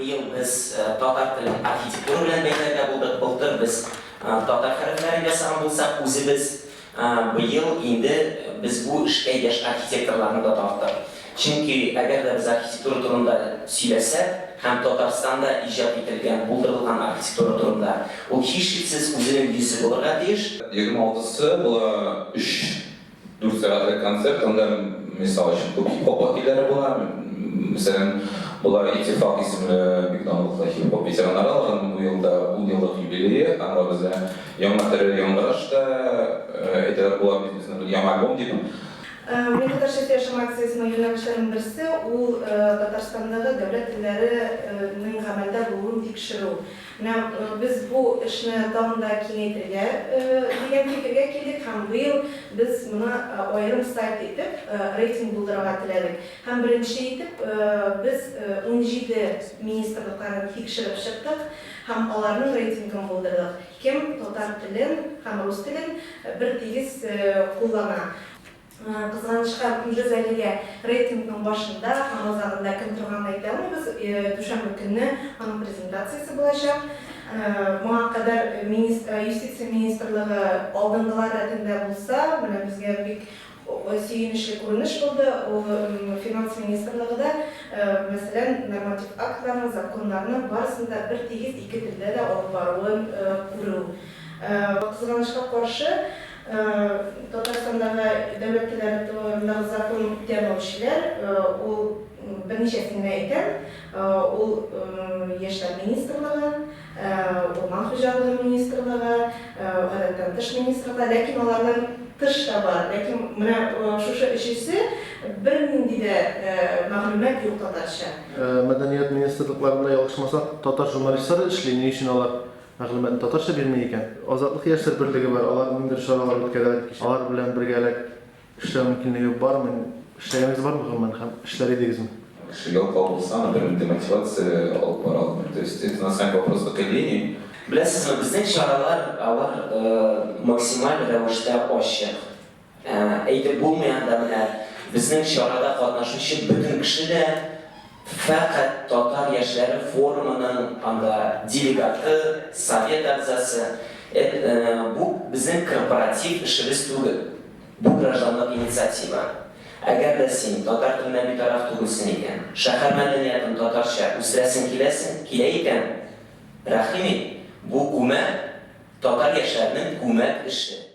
Быел без татар телен архитектура белән бәйләргә булдык. Былтыр без татар хәрефләрен ясаган булсак, үзебез, быел инде без бу эшкә яшь архитекторларны да тарттык. Чөнки әгәр дә без архитектура турында сөйләсәк һәм Татарстанда иҗат ителгән, булдырылган архитектура турында, ул һичшиксез үзенең йөзе булырга тиеш. 26-сы була өч дүрт сәгатьлек концерт, анда, мисал өчен, күп хип-хоп вәкилләре була. Мәсәлән, була Иттифак исемле бик данлыклы хип-хоп ветераннары, аларның бу елда ун еллык юбилее, һәм алар бездә яңа тере яңгыраш та әйтәләр, була бит безнең яңа альбом дип. Мин татарча сөйләшәм акциясенең юнәлешләренең берсе, ул Татарстандагы дәүләт телләренең гамәлдә булуын тикшерү. Менә без бу эшне тагын да киңәйтергә дигән фикергә килдек һәм быел без моны аерым сайт итеп рейтинг булдырырга теләдек. Һәм беренче итеп без 17 министрлыкларны тикшереп чыктык һәм аларның рейтингын булдырдык. Кем татар телен һәм рус телен бертигез куллана. Кызганычка, без әлегә рейтингның башында һәм азагында кем торганын әйтә алмыйбыз. Дүшәмбе көнне аның презентациясе булачак. Моңа кадәр юстиция министрлыгы алдынгылар рәтендә булса, менә безгә бик сөенечле күренеш булды, ул финанс министрлыгы да, мәсәлән, норматив актларны, законнарны барысын да бертигез ике телдә дә алып баруын күрү. Кызганычка каршы, Татарстандагы дәүләт телләре турындагы закон үтәмәүчеләр, ул берничәсен генә әйтәм, ул Яшьләр министрлыгы, Урман хуҗалыгы министрлыгы, гадәттән тыш министрлыклар, ләкин алардан тыш та бар. Ләкин менә шушы өчесе бернинди дә мәгълүмат юк татарча. Мәдәният министрлыкларында, ялгышмасак, татар журналистлары эшли, ни өчен алар Мәгълүматны татарча бирми икән. Азатлык яшьләр берлеге бар, алар ниндидер чаралар үткәрәләр, алар белән бергәләп эшләү мөмкинлеге бармы? Эшләгәнегез бармы гомумән һәм эшләр идегезме? Кеше ялкау булса, аны бернинди мотивация алып бара алмый. То есть это на самом вопрос только лени. Беләсезме, безнең чаралар алар максималь рәвештә ачык. Әйтеп булмый анда менә безнең чарада катнашучы бөтен кеше дә фәкать татар яшьләре форумының анда делегаты, совет әгъзасы. Бу безнең корпоратив эшебез түгел, бу гражданлык инициатива. Әгәр дә син татар теленә битараф түгелсең икән, шәһәр мәдәниятын татарча үстерәсең киләсең килә икән, рәхим ит, бу күмәк, татар яшьләренең күмәк эше.